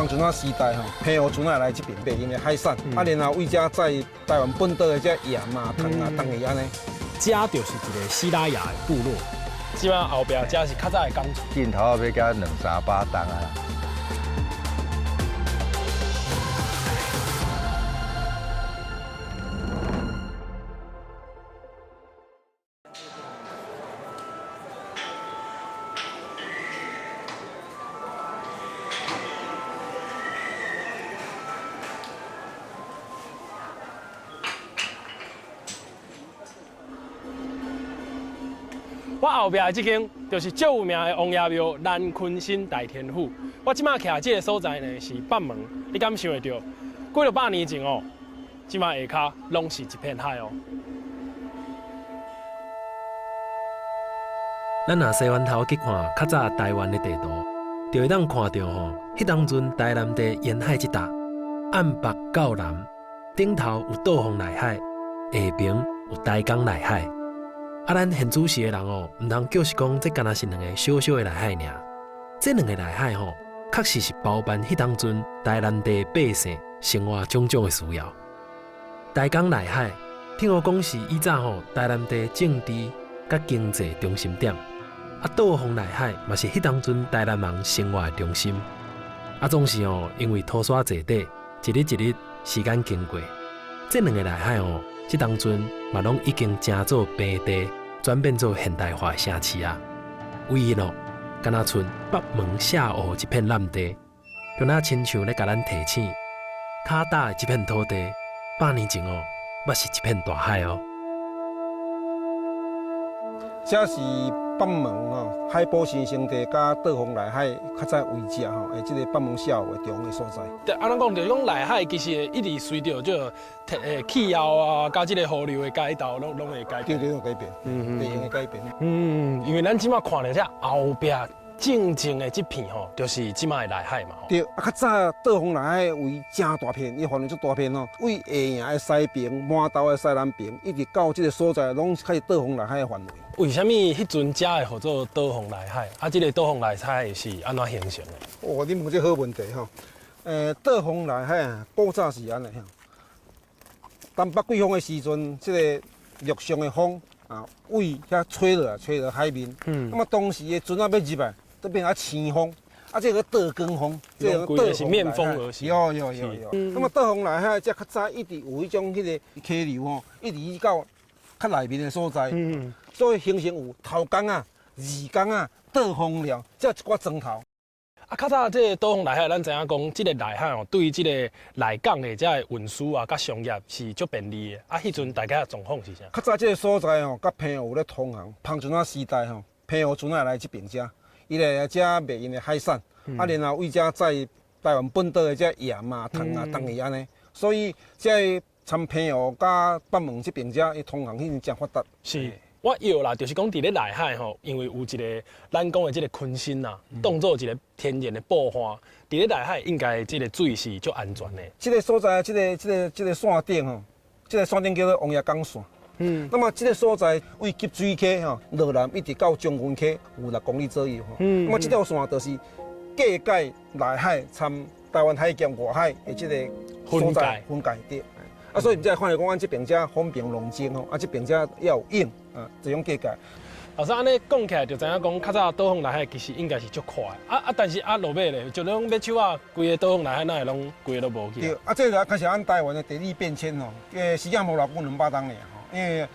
芳船仔時代吼，澎湖船仔來這邊賣𪜶的海產，啊，然後為遮載台灣本島的這鹽啊、糖啊、東西按呢。遮就是一个西拉雅的部落。這擺後壁遮是較早的工廠。鏡頭欲加兩三百噸啊！我後壁的這間就是足有名的王爺廟南鯤鯓大天府。我這擺徛這个所在呢是北門，你敢想會著？幾落百年前哦，這擺下跤攏是一片海哦。咱若西灣頭去看較早台灣的地圖，就會當看著吼，彼當陣台南地沿海這搭，按北到南，頂頭有倒風內海，下爿有台江內海。啊，咱現主時的人哦，毋通叫是講這敢若是兩个小小的內海爾。這兩个內海吼，確實是包辦彼當陣台南地百姓生活種種的需要。台江內海，聽講是以早吼台南地政治佮經濟中心點。啊，倒風內海嘛是彼當陣台南人生活的中心。啊，總是吼，因為塗沙坐底，一日一日時間經過，這兩个內海吼。這當陣嘛，攏已經成做平地，轉變做現代化的城市啊。唯一哦，敢若賰北門下湖這片爛地，就若親像咧共咱提醒，較早的這片土地，百年前哦，猶是一片大海哦。這是北門吼，海埔新生地佮倒風內海較早位置吼，的這个北門下湖的中的所在。對，啊，咱講就是講內海其實一直隨著這個氣候啊，佮這个河流的改道，攏攏會改變。對對，改變，地形的改變。嗯，因為咱這擺看著這後壁靜靜的這片吼，就是這擺的內海嘛。對，啊，較早倒風內海位誠大片，伊範圍足大片吼，位下營的西爿、滿豆的西南爿，一直到這个所在，攏開始倒風內海的範圍。為啥物彼陣遮會號做倒風內海？啊，這个倒風內海是按怎形成的？哦，你問這好問題吼。倒風內海啊，古早是按呢吼。東北季風的時陣，這个陸上的風啊，位遐吹落來，吹落海面。那麼當時的船仔欲入來，都變成青風。啊，這个倒光風，這个是面風而行。有有有有。那麼倒風內海，這較早一直有彼種彼个溪流吼，一直到較內面的所在。所以形成有頭江仔、二江仔、倒風寮，這一寡磚頭。啊，較早這个倒風內海，咱知影講，這个內海哦，對這个內港的這个運輸啊，佮商業是足便利的。啊，彼陣大概狀況是啥？較早這个所在吼，佮澎湖有咧通航，芳船仔時代吼，澎湖船仔來這爿遮，伊來遮賣𪜶的海產，啊，然後為遮載台灣本島的這鹽啊、糖啊、東西按呢。所以這个參澎湖佮北門這爿遮，伊通航彼陣誠發達。是。我臆啦，就是講佇咧內海吼，因為有一个咱講的這个鯤鯓啦，當做一个天然的保護，佇咧內海應該這个水是足安全的。這个所在，這个這个這个線頂吼，這个線頂叫做王爺港線。那麼這个所在位汲水溪吼，落南一直到將軍溪有6公里左右吼。那麼這條線就是隔界內海參台灣海峽外海的這个所在分界對。啊，所以才會看著講，阮這爿遮風平浪靜吼，啊，這爿遮也有湧啊，這種隔界。老師按呢講起來，就知影講，較早倒風內海其實應該是足闊的。啊啊，但是啊落尾咧，就攏欲手仔，規个倒風內海哪會攏規个都無去？對，啊，這個開始按台灣的地理變遷吼，時間無偌久200冬爾吼，因為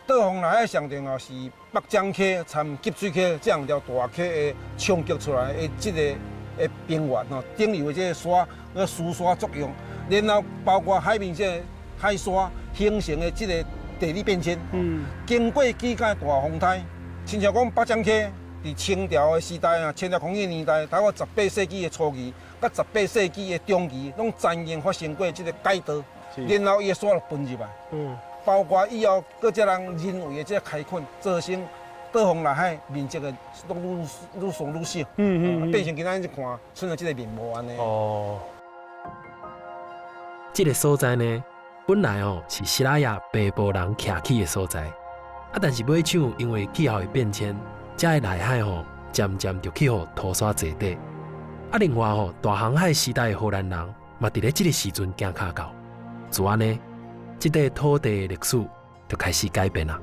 倒風內海上重要是北漳溪參汲水溪這兩條大溪的衝擊出來的這个的平原吼，頂流的這个沙，個輸沙作用。然後包括海面這个海沙形成的這个地理變遷，經過幾屆大風颱，親像講北漳溪佇清朝的時代啊，清朝康熙年代，大概18世紀的初期，佮18世紀的中期，攏曾經發生過這个改道，然後伊的沙就分入來，包括以後閣這人人為的這个開墾，造成倒風內海面積的攏愈愈縮愈小，變成今仔日看，賰著這个面貌按呢。哦。這个所在呢，本來哦是西拉雅北部人徛起的所在，啊，但是尾搶因為氣候的變遷，遮的內海吼漸漸就去予塗沙坐底。啊，另外吼，大航海時代的荷蘭人嘛，佇咧這个時陣行跤到，就按呢，這塊土地的歷史就開始改變啦。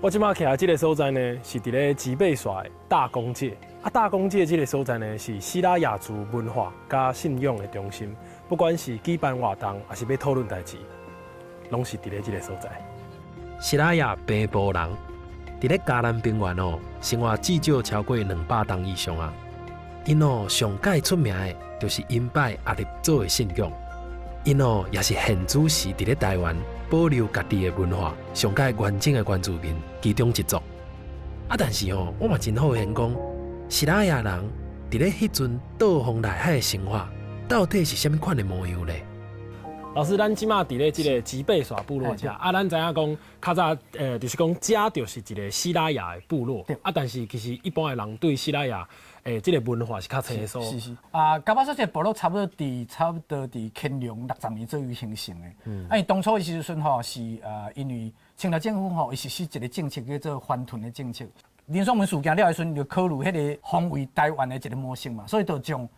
我這馬徛這个所在呢，是佇咧脊背山的大公界。啊，大公界這个所在呢，是西拉雅族文化佮信仰的中心。不管是舉辦活動，抑是欲討論代誌，攏是佇咧這个所在。西拉雅平埔人佇咧嘉南平原哦，生活至少超過200冬以上啊。𪜶哦上蓋出名的，就是𪜶拜阿立祖的信仰。𪜶哦也是現此時佇咧台灣保留家己的文化上蓋完整的原住民其中一族。啊，但是哦，我嘛真好奇講，西拉雅人佇咧彼陣倒風內海的生活，到底是啥物款的模樣咧？老師，咱這馬佇咧這个脊背山部落遮，啊，咱知影講較早，就是講遮就是一个西拉雅的部落，啊，但是其實一般的人對西拉雅這个文化是較清楚。是是。啊，嘉巴說這个部落差不多佇乾隆60年左右形成的。啊，伊當初的時陣吼是因為清朝政府吼，伊實施一个政策叫做番屯的政策。林爽文事件了的時陣，就考慮彼个防衛台灣的一个模式嘛，所以就將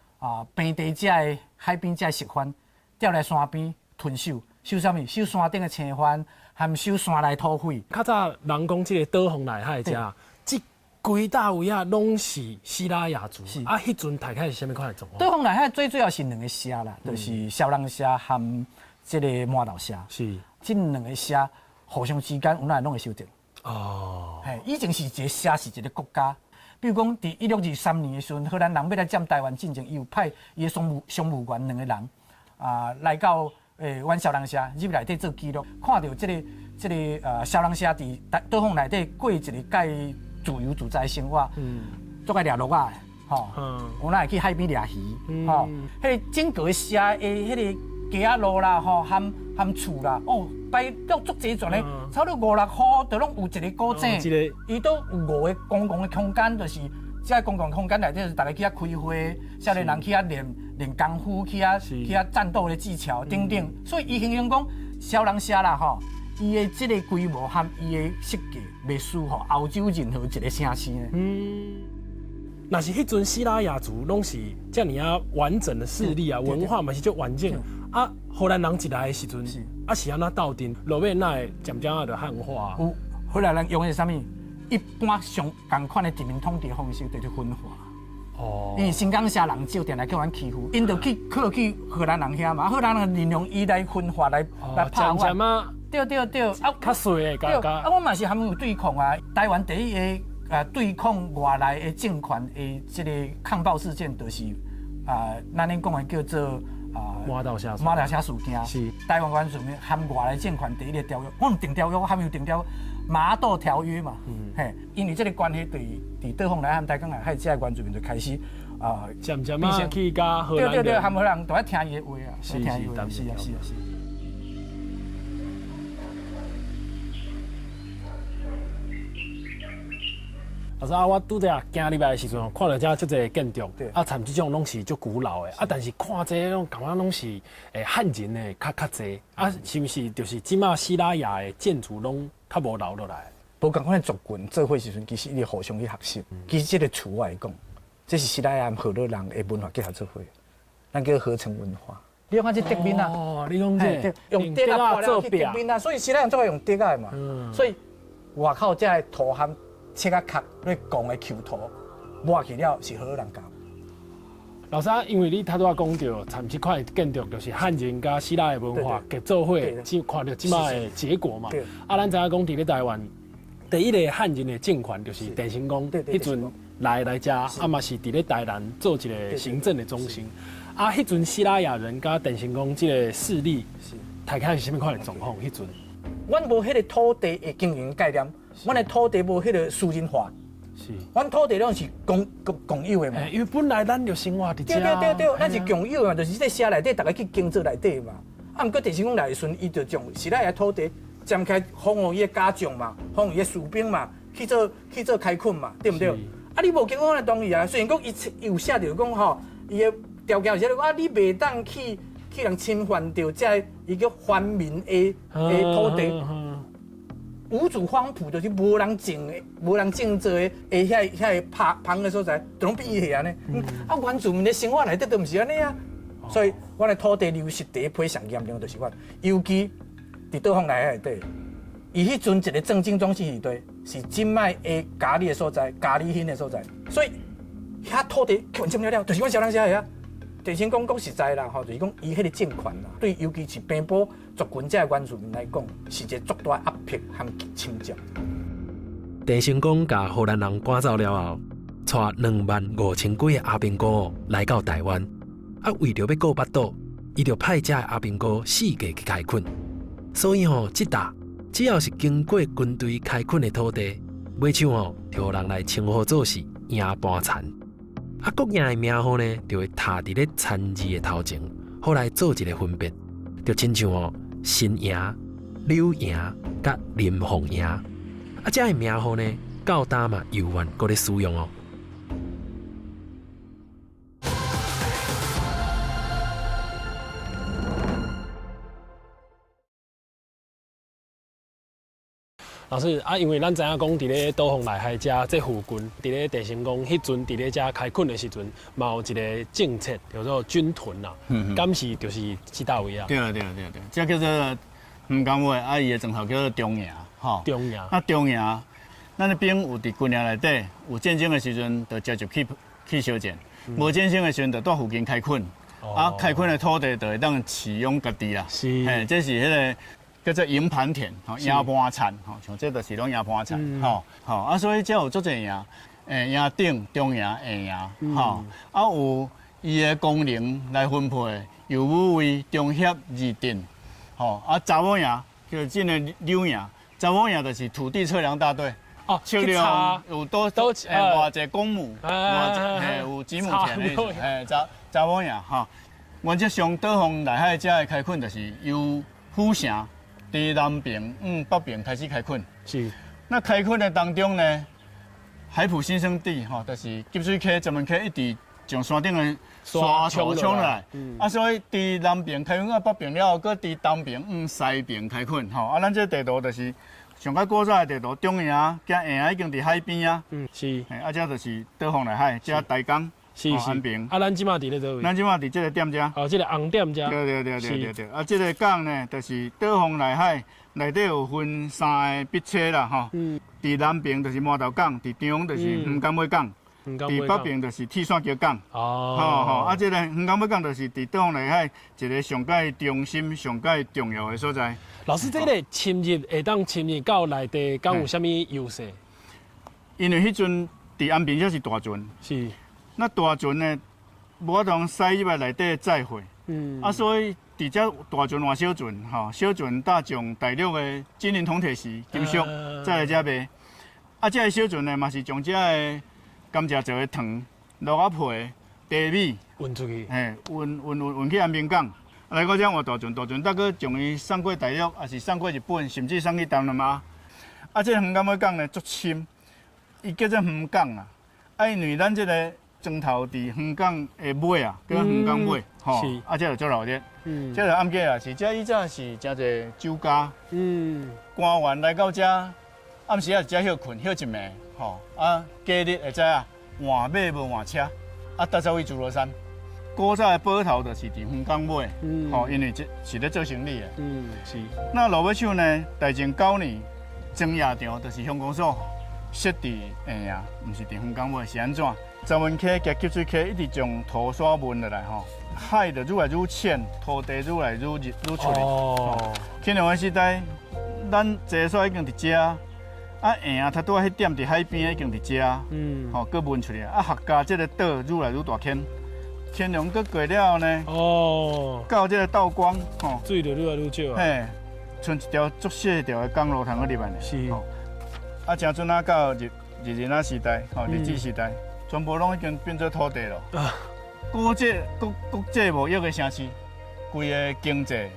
平地遮的海邊遮的石番調來山邊屯守，守啥物？守山頂的青番，含守山內土匪。較早人講這个倒風內海遮，這規搭位啊，攏是西拉雅族。是啊，彼陣大概是啥物款的狀況？倒風內海最主要是兩个社啦，就是痟人社含這个麻豆社。這兩个社互相之間有哪攏會相爭。嘿，以前是一个社是一个國家。比如講，佇1623年的時陣，荷蘭人欲來佔台灣進前，伊有派伊的商務員兩个人啊來到阮痟人社入內底做記錄，看著這个痟人社佇倒風內底過一個蓋自由自在的生活，足愛掠鱸仔的，吼，有哪會去海邊掠魚，吼，彼個整個社的彼个街仔路啦，吼，含厝啦，哦，擺到足齊全的，差不多五六戶就攏有一個古井，伊都有五个公共的空間，就是這个公共空間內底，就是大家去遐開會，少年人去遐練練功夫，去遐戰鬥的技巧等等。所以伊形容講，痟人社啦吼，伊的這个規模和伊的設計，袂輸予歐洲任何一个城市呢。若是彼陣西拉雅族攏是遮爾仔完整的勢力啊，文化嘛是足完整。啊，荷蘭人一來的時陣，啊是按怎鬥陣？落尾哪會漸漸仔就漢化？有荷蘭人用的是啥物？一般上仝款的殖民統治方式，就是分化。因為新港社人少，定來叫阮欺負，𪜶就去靠去荷蘭人遐嘛，荷蘭人利用伊來分化來拍阮。對對對，啊，較細的，對，啊，我嘛是含有對抗啊。台灣第一个對抗外來的政權的這个抗暴事件，就是啊，咱咧講的叫做啊，麻豆社麻豆社事件。台灣原住民含外來政權第一个條約，我毋定條約，含有定條麻豆條約嘛。嘿，因為這个關係，佇倒風內和台港內海，這个原住民就開始啊，漸漸仔去佮荷蘭。對對對，含荷蘭人都愛聽伊的話啊，聽伊話，是啊是啊是。老師啊，我拄才行入來的時陣，看著遮足濟建築，啊，參這種攏是足古老的，啊，但是看這攏感覺攏是漢人的較濟，啊，是毋是就是這馬西拉雅的建築攏較無留落來？無仝款的族群做伙時陣，其實伊互相去學習。其實這个厝我來講，這是西拉雅荷蘭人的文化結合做伙，咱叫合成文化。你看這竹面啊，哦，你講這用竹仔做竹面啊，所以西拉雅做愛用竹仔的嘛。所以外口這个土和切仔殼咧講的球圖，抹去了是荷蘭教。老師，因為你頭拄仔講著，參這款建築就是漢人佮西拉的文化結做伙，只看著這馬的結果嘛。啊，咱知影講佇咧台灣，第一个漢人的政權就是鄭成功，彼陣來遮，啊嘛是佇咧台南做一个行政的中心。啊，彼陣西拉雅人佮鄭成功這个勢力，大概是啥物款的狀況？彼陣，阮無彼个土地的經營概念。阮的土地無彼个私人化，阮土地攏是公有的嘛。因為本來咱就生活佇遮。對對對對，咱是共有的嘛，就是這社內底，逐家去耕作內底嘛。啊，毋過鄭成功來的時陣，伊就將西拉雅土地佔開，封予伊的家將嘛，封予伊的士兵嘛，去做開墾嘛，對毋對？啊，你無經過阮的同意啊，雖然講伊有寫著講吼，伊的條件是寫著啊，你袂當去人侵犯著這个伊叫番民的土地。無主荒埔就是無人種的、無人種作的，遐個芳的所在，就攏變伊的按呢。啊，原住民的生活內底都毋是按呢啊。所以，阮的土地流失第一批上嚴重就是阮，尤其佇倒風內海內底，伊彼陣一个政經中心是佗，是這擺的佳里的所在，佳里興的所在，所以遐土地全佔了了，就是阮小人遮的啊。鄭成功講實在啦，吼，就是講伊彼个政權啦，對尤其是平埔族群這个原住民來講，是一个足大壓迫和侵佔。鄭成功共荷蘭人趕走了後，帶25,000幾个阿兵哥來到台灣。啊，為著欲顧腹肚，伊就派遮个阿兵哥四界去開墾。所以吼，這搭只要是經過軍隊開墾的土地，尾手吼就予人來稱呼做是營盤田。啊，各營的名號呢，就會貼佇咧田字的頭前，予來做一个分別，就親像吼新營、柳營、佮林鳳營。啊，遮个名號呢，到今嘛猶原閣咧使用哦。老師啊，因為咱知影講，佇咧倒風內海遮這附近，佇咧鄭成功彼陣佇咧遮開墾的時陣，嘛有一个政策叫做軍屯啦，敢是就是這搭位啊？對啊對啊對啊對，這叫做黃岡尾，啊伊的庄頭叫做中營，吼。中營。啊中營，咱的兵有佇軍營內底有戰爭的時陣，就直接去相戰；無戰爭的時陣，就蹛附近開墾。啊，開墾的土地就會當飼養家己啦。是。嘿，這是彼个。叫做營盤田，吼，營盤田，吼，像這就是攏營盤田，吼，吼，啊，所以這有足濟營，營頂、中營、下營，吼，啊有伊的功能來分配，由武威、中協、二鎮，吼，啊查某營叫這个柳營，查某營就是土地測量大隊，哦，測量有多多偌濟公畝，偌濟嘿有幾畝田的，嘿查某營吼，原則上倒風內海遮的開墾就是由府城。佇南爿往北爿開始開墾，是。那開墾的當中呢，海埔新生地吼，就是急水溪、石門溪一直從山頂的沙沖沖來，啊，所以佇南爿開墾到北爿了後，閣佇東爿往西爿開墾，吼。啊，咱這地圖就是上較古早的地圖，中營加下營已經佇海邊啊，是。啊，這就是倒風內海，這台江。是是，啊，咱這馬佇咧佗位？咱這馬佇這个點遮。哦，這个紅點遮。對對對對對對。啊，這个港呢，就是倒風內海內底有分三个筆車啦，吼。佇南爿就是饃頭港，佇中就是黃岡尾港，佇北爿就是鐵線橋港。哦。吼吼，啊，這个黃岡尾港就是佇倒風內海一个上蓋中心、上蓋重要的所在。老師，這个深入會當深入到內地，敢有啥物優勢？因為彼陣佇安平遮是大船。是。那大船呢，無法度駛入來內底載貨，啊，所以佇遮大船換小船，吼，小船搭將大陸的金銀銅鐵錫金屬載來遮賣，啊，這个小船呢嘛是將遮的甘蔗做的糖、蘆仔皮、茶米運出去，嘿，運運運運去安平港，來到遮換大船，大船搭閣將伊送過大陸，抑是送過日本，甚至送去東南亞。啊，這个黃岡尾港呢足深，伊叫做漁港啊，啊，因為咱這个。磚頭佇漁港的尾啊，叫漁港尾，吼，啊，這就足熱鬧。這就暗過也是，這以前是誠濟酒家，官員來到遮，暗時仔佇遮歇睏，歇一暝，吼，啊，隔日會知影換馬無換車，啊，搭走去諸羅山。古早的埔頭就是佇漁港尾，吼，因為這是咧做生理的。是。那落尾手呢？大正九年，莊夜場就是鄉公所設佇下營，毋是佇漁港尾，是按怎？石門溪佮急水溪一直將土沙運落來吼，海就愈來愈淺，土地愈來愈入愈出來。哦。乾隆的時代，咱坐煞已經佇遮，啊下營頭拄仔彼點佇海邊已經佇遮，吼，閣運出來。啊，客家這個島愈來愈大坑，乾隆閣過了後呢，哦，到這個道光，吼，水就愈來愈少啊。嘿，賰一條足細條的公路通去入來。是。啊，誠準啊，到日日治仔時代，吼，日治時代。全部攏已經變做土地咯。國際國國際貿易的城市，規个經濟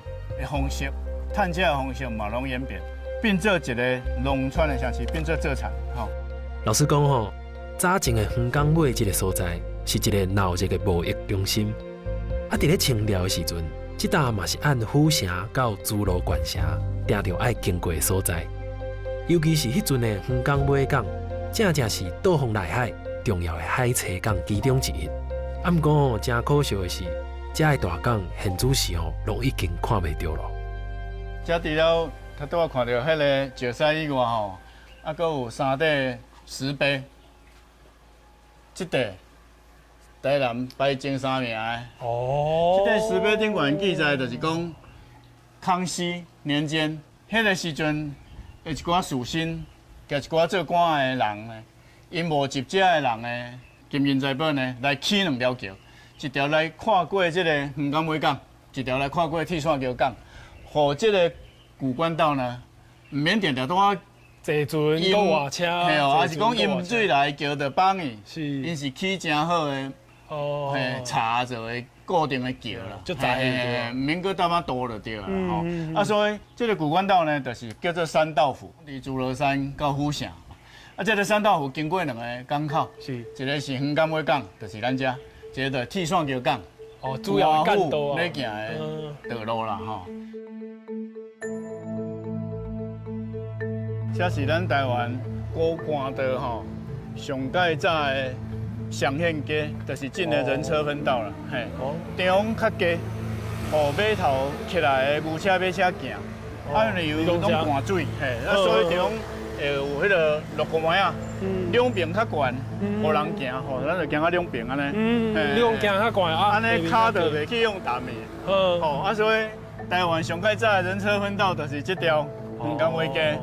的方式、趁錢的方式嘛，攏演變，變做一个農村的城市，變做做田。吼。老實講吼，早前的漁港尾這个所在是一个鬧熱的貿易中心。啊，佇咧清朝的時陣，這搭嘛是按府城到諸羅縣城，定著愛經過的所在。尤其是彼陣的漁港尾港，正正是倒風內海重要的海車港其中之一。啊，毋過吼，誠可惜的是，遮的大港現此時吼，攏已經看袂著囉。這除了頭拄仔看著彼个石狮以外吼，啊，閣有三塊石碑，這塊台南排前三名的。這塊石碑頂懸記載就是講，康熙年間，彼个時陣的一寡士紳，佮一寡做官的人呢，𪜶募集遮的人的金銀財寶呢，來起兩條橋，一條來跨過這個漁港尾港，一條來跨過鐵線橋港，予這个古關道呢，毋免定定拄仔坐船閣活車，嘿哦，還是講淹水來橋就綁去，𪜶是起誠好的，嘿，柴做的固定的橋啦，足濟嘿，毋免閣搭仔渡就對啦，吼。啊，所以這个古關道呢，就是叫做三道府，佇諸羅山到府城。啊，這个三道府經過兩个港口，一个是漁港尾港，就是咱遮；一个就是鐵線橋港，哦，主要的幹道啊，咧行的道路啦，吼。這是咱台灣古關道吼上蓋早的雙線街，就是進的人車分道啦。嘿，中較低，予碼頭起來的牛車馬車行，啊，因為有攏灌水，嘿，啊，所以中會有彼个六個門仔，兩邊較懸，予人行，吼，咱就行較兩邊按呢。兩行較懸啊，按呢跤就袂去用踏去。吼，啊，所以台灣上蓋早的人車分道就是這條漁港尾街。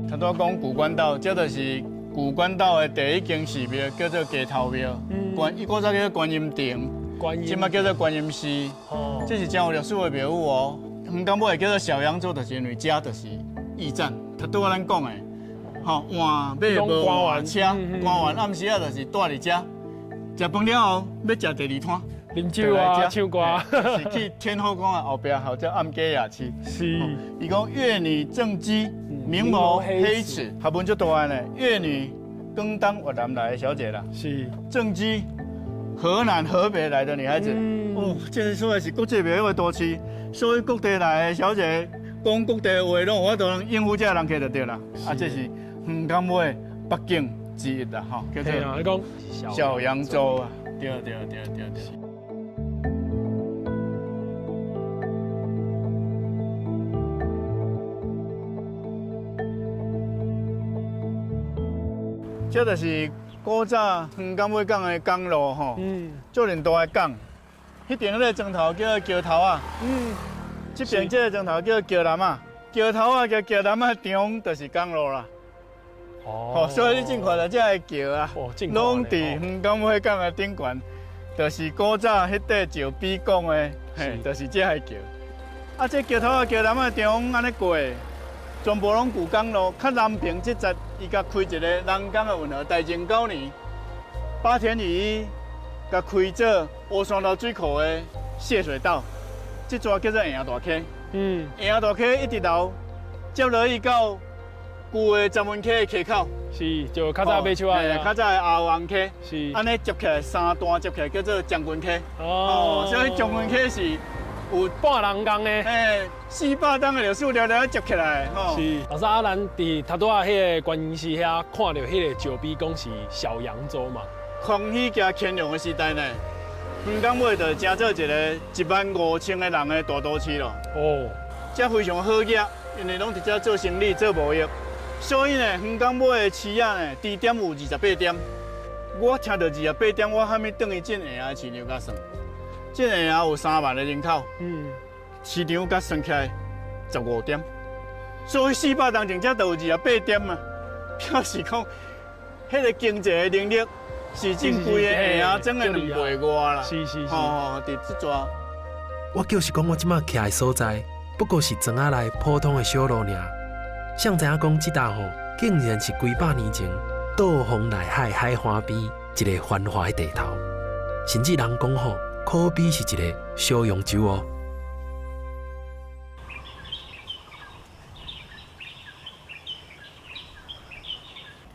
頭拄仔講古關道，這就是古關道的第一間寺廟，叫做街頭廟。觀，伊古早叫做觀音亭，這擺叫做觀音寺。這是真有歷史的廟宇哦。漁港尾叫做小揚州，就是因為這就是驛站。頭拄仔咱講的，吼，換馬無換車，官員暗時仔就是蹛佇遮，食飯了後欲食第二攤。啉酒啊，唱歌，是去天后宮的後壁，號叫暗街夜市。伊講越女鄭姬，明眸黑齒，學問足大的呢。越女，廣東越南來的小姐啦。鄭姬，河南河北來的女孩子。哦，這个所在是國際廟的都市，所以各地來的小姐講各地話，攏有法度應付這个人客就對啦。啊，這是漁港尾北景之一啦，吼，叫做小揚州啊。對對對對對。這就是古早漁港尾港的港路吼，足爾大的港。彼邊彼个磚頭叫做橋頭仔，這邊這个磚頭叫做橋南仔。橋頭仔佮橋南仔中就是港路啦。哦，所以你正看著這个橋啊，攏佇漁港尾港的頂懸，就是古早彼塊石比講的，嘿，就是這个橋。啊，這橋頭仔橋南仔中按呢過，全部攏舊港路。較南邊這節，伊共開一個人工的運河，大正九年，八田與一共開做烏山頭水庫的泄水道，這逝叫做下大溪。下大溪一直流，接落去到舊的十門溪的溪口。是，就較早馬手仔，較早的阿王溪。按呢接起來三段接起來叫做將軍溪。哦，所以將軍溪是有半人工的，嘿，400冬的歷史了了接起來，吼。是，老師啊，咱佇頭拄仔彼个觀音寺遐看著彼个石碑，講是小揚州嘛。康熙加乾隆的時代呢，漁港尾就成做一个15000个人的大都市咯。這非常好額，因為攏佇遮做生意、做貿易，所以呢，漁港尾的市仔呢，支點有28點。我聽著28點，我啥物轉去進下市場共算。這下有3萬个人口，市場共算起來15點，所以400冬前才就有28點啊，表示講，彼个經濟的能力是進規个下整个2倍外啦。吼，佇這逝。我就是講，我這擺徛的所在，不過是庄仔內普通的小路爾。誰知影講這搭吼，竟然是幾百年前倒風內海海岸邊一個繁華的地頭，甚至人講吼，可比是一個小揚州哦。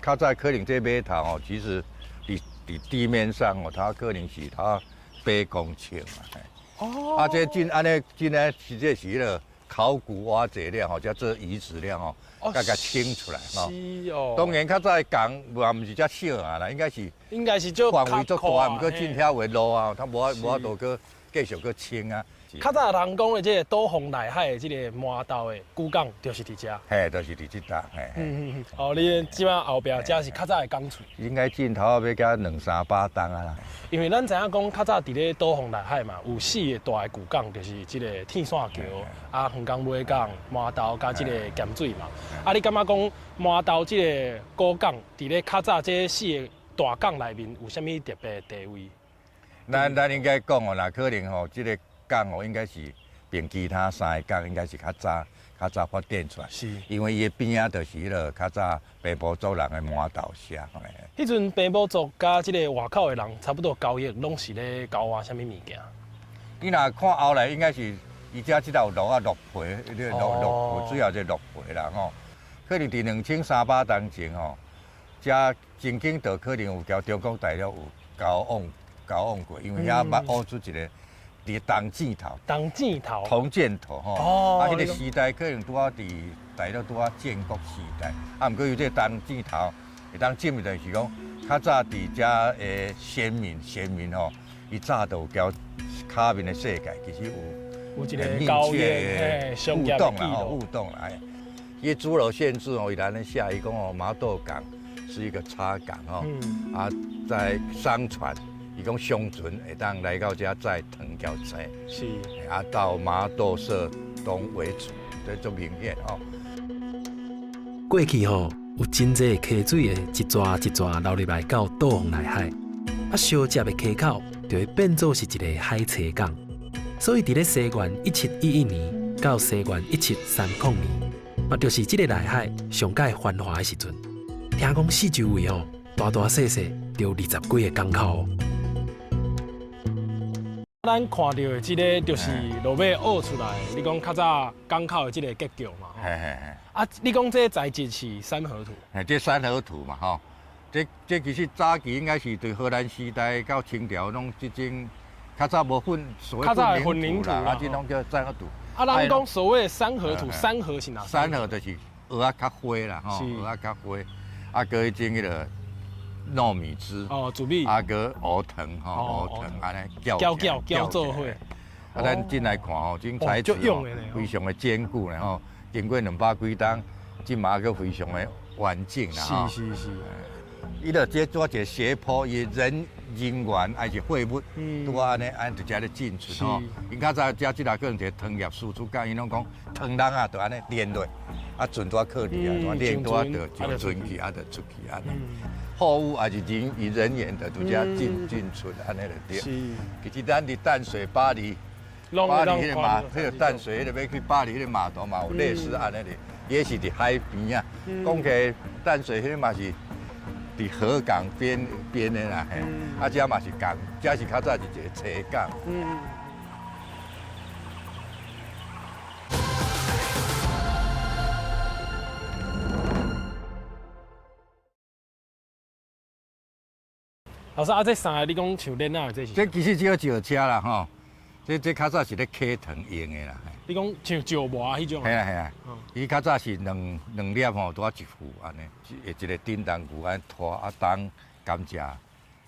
較早可能這碼頭吼，其實佇佇地面上哦，它可能是它8公尺啊。哦。啊，這真按呢真呢，實際是彼个考古挖掘了吼，才做遺址了吼，共清出來吼。是哦。當然較早的港嘛毋是遮小啊啦，應該是應該是足範圍足大，毋過進遐有的路啊，他無法度閣繼續閣清啊。較早人講的這個倒風內海的這個鰻豆的古港，就是佇遮。嘿，就是佇這搭，嘿。哦，你這擺後壁遮是較早的港厝。應該鏡頭欲加兩三百冬啊啦。因為咱知影講，較早佇咧倒風內海嘛，有四個大的舊港，就是這個天線橋、啊橫江尾港、鰻豆佮這個鹹水嘛。啊，你感覺講鰻豆這個古港，佇咧較早這四個大港內面有啥物特別的地位？咱應該講哦，若可能吼，這個港哦，應該是並其他三个港應該是較早發展出來。因為伊的邊仔就是彼个較早平埔族人的鰻豆社。彼陣平埔族佮這個外口的人差不多交易，攏是咧交換啥物物件？你若看後來，應該是伊遮這頭有落啊鹿皮，彼个鹿皮，主要是鹿皮啦吼。可能佇2300冬前吼，遮曾經就可能有交中國大陸有交往過，因為遐捌挖出一個。佇銅箭頭，銅箭頭，銅箭頭吼，啊，彼个時代可能拄仔佇大陸拄仔建國時代，啊，毋過伊這個銅箭頭會當證明就是講，較早佇遮的先民吼，伊早就有交跤面的世界，其實有一個交易互動啦，吼，互動啦。伊諸羅縣志哦，伊來咧寫，伊講哦，麻豆港是一個插港吼，啊，在商船。伊講商船會當來到遮載糖交青，啊，到麻豆社東為主，這足明顯吼。過去吼有真濟溪水會一逝一逝流入來到倒風內海，啊，相接的溪口就會變做是一个海堤港。所以佇咧西元1711年到西元1730年，嘛就是這个內海上蓋繁華的時陣。聽講四周圍吼大大細細就有20幾个港口。咱看到的這个就是落尾挖出來，你講較早港口的這个結構嘛。嘿嘿嘿。啊，你講這个材質是三合土？嘿，這三合土嘛，吼，這其實早期應該是對荷蘭時代到清朝攏這種較早無混所謂混凝土啦，啊，這攏叫三合土。啊，咱講所謂三合土，三合是哪？三合就是蚵仔較花啦，吼，蚵仔較花，啊，閣彼種彼个。糯米汁哦，糯米啊，閣烏糖吼，烏糖按呢攪攪攪做伙。啊，咱進來看吼，這種材質非常的堅固咧吼，經過200幾冬，這嘛閣非常的完整啦吼。是是是。伊就這做一个斜坡，伊人員還是貨物，拄仔按呢按佇遮咧進出吼。𪜶較早遮這若可能一个糖業輸出港，𪜶攏講糖籠仔就按呢連落，啊船拄仔靠離啊，連拄仔就上船去，啊就出去按呢。貨物還是人員的，拄遮進出按呢就對。是。其實咱佇淡水巴黎，巴黎彼个碼，彼個淡水彼个欲去巴黎彼个碼頭嘛有類似按呢哩，也是佇海邊啊。講起來淡水彼个嘛是佇河港邊邊的啦，嘿。啊，遮嘛是港，遮是較早是一個車港。老師啊，這三个你講像鏈仔的這是？這其實這個石車啦，吼，這較早是咧溪糖用的啦。你講像石磨彼種？嘿啊嘿啊，伊較早是兩粒吼，拄仔一副按呢，一个振動具按呢拖啊重甘蔗，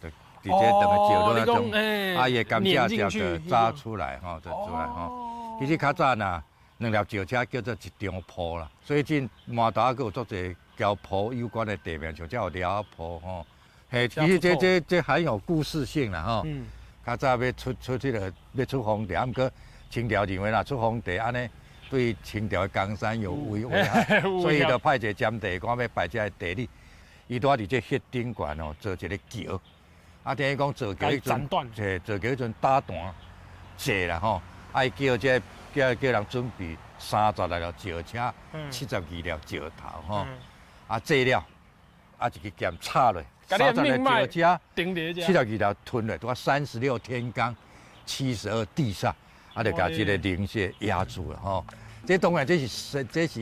就直接當个石落那種，啊伊的甘蔗汁就榨出來吼，就出來吼。其實較早若兩粒石車叫做一張鋪啦，所以這麻豆仔閣有足濟交鋪有關的地名，像這有寮仔埔吼。嘿，其實這很有故事性啦吼。較早欲出這个欲出皇帝，啊，毋過清朝認為若出皇帝按呢，對清朝的江山有危害，所以就派一个占地官欲拜這个地理，伊拄仔佇這彼頂懸哦做一个橋，啊，等於講造橋彼陣，嘿，造橋彼陣打彈坐啦吼，啊，伊叫這叫人準備36粒石車，72粒石頭吼，啊，做了，啊，一支劍插落。36石車，72粒吞落，拄仔36天罡，72地煞，啊，就共這个靈穴壓住了吼。這當然這是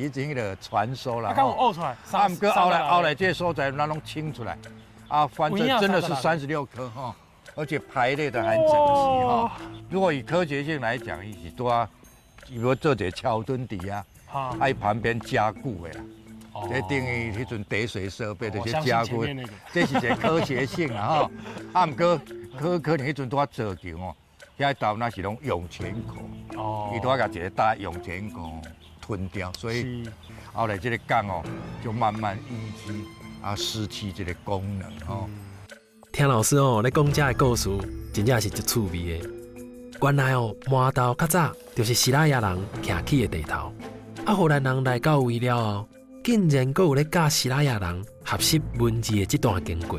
一種彼个傳說啦。啊，敢有挖出來？啊，毋過後來這个所在咱攏清出來，啊，反正真的是36顆吼。而且排列得很整齐哈。如果以科学性来讲，伊是拄啊，伊欲做一个桥墩伫遐，啊，伊旁边加固的啦。这等于彼阵滴水设备就是加固，这是一个科学性啦吼。啊，毋过可能彼阵拄仔造桥哦，遐头那是拢涌泉口，伊拄仔共一个大涌泉口吞掉，所以后来这个港哦就慢慢淤积啊，失去这个功能吼。听老师哦咧讲这个故事，真正是足趣味的。原来哦，麻豆较早就是西拉雅人徛起的地头，啊，荷兰人来到位了后，竟然阁有咧教西拉雅人学习文字的这段经过。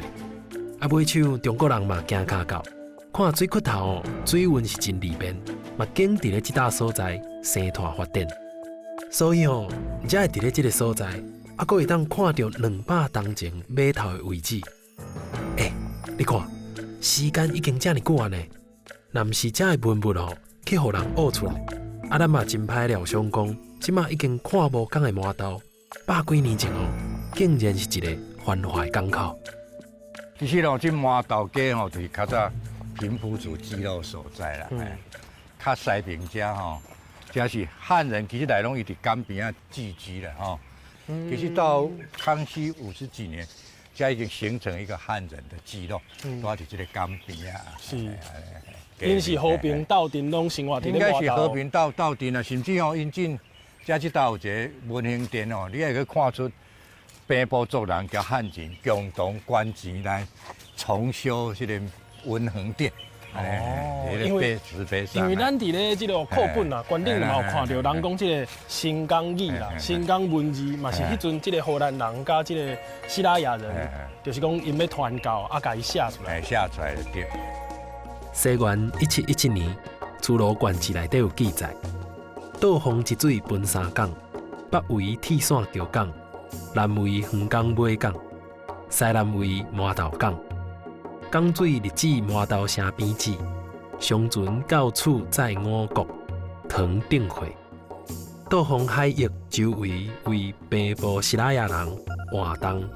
啊，尾手中国人嘛行跤到，看水窟头哦，水运是真利便，嘛拣伫咧这搭所在生湠发展。所以哦，才会伫咧这个所在，啊，阁会当看著200冬前码头的位置。欸，你看，时间已经遮尔久啊呢，若毋是遮的文物哦，去予人挖出来，啊，咱嘛真歹料想讲，这马已经看无仝的麻豆，百几年前哦，竟然是一个繁华的港口。其实哦，这麻豆街吼，就是较早平埔族聚落所在啦。较西边遮吼，遮是汉人，其实来拢伊伫江边仔聚居啦吼。其实到康熙50几年，遮已经形成一个汉人的聚落，都伫这个江边啊。是，𪜶是和平斗阵，拢生活伫应该是和平斗阵啊，甚至吼，𪜶进遮这搭有一个文兴殿哦，你也可以看出平埔族人佮汉人共同捐钱来重修这个文衡殿。哦，因为咱伫咧这个课本啊，馆顶嘛有看著人讲这个新港语啦，新港文字嘛是彼阵这个荷兰人佮这个西拉雅人，就是讲𪜶欲传教啊，共伊写出来。写出来就对。西元1717年，《诸罗县志》内底有记载：倒风一水分三港，北为铁线桥港，南为横岗尾港，西南为麻豆港。港水入至麻豆城边止，上船到处载五谷、糖等货。倒风海域周围为平埔西拉雅人活动、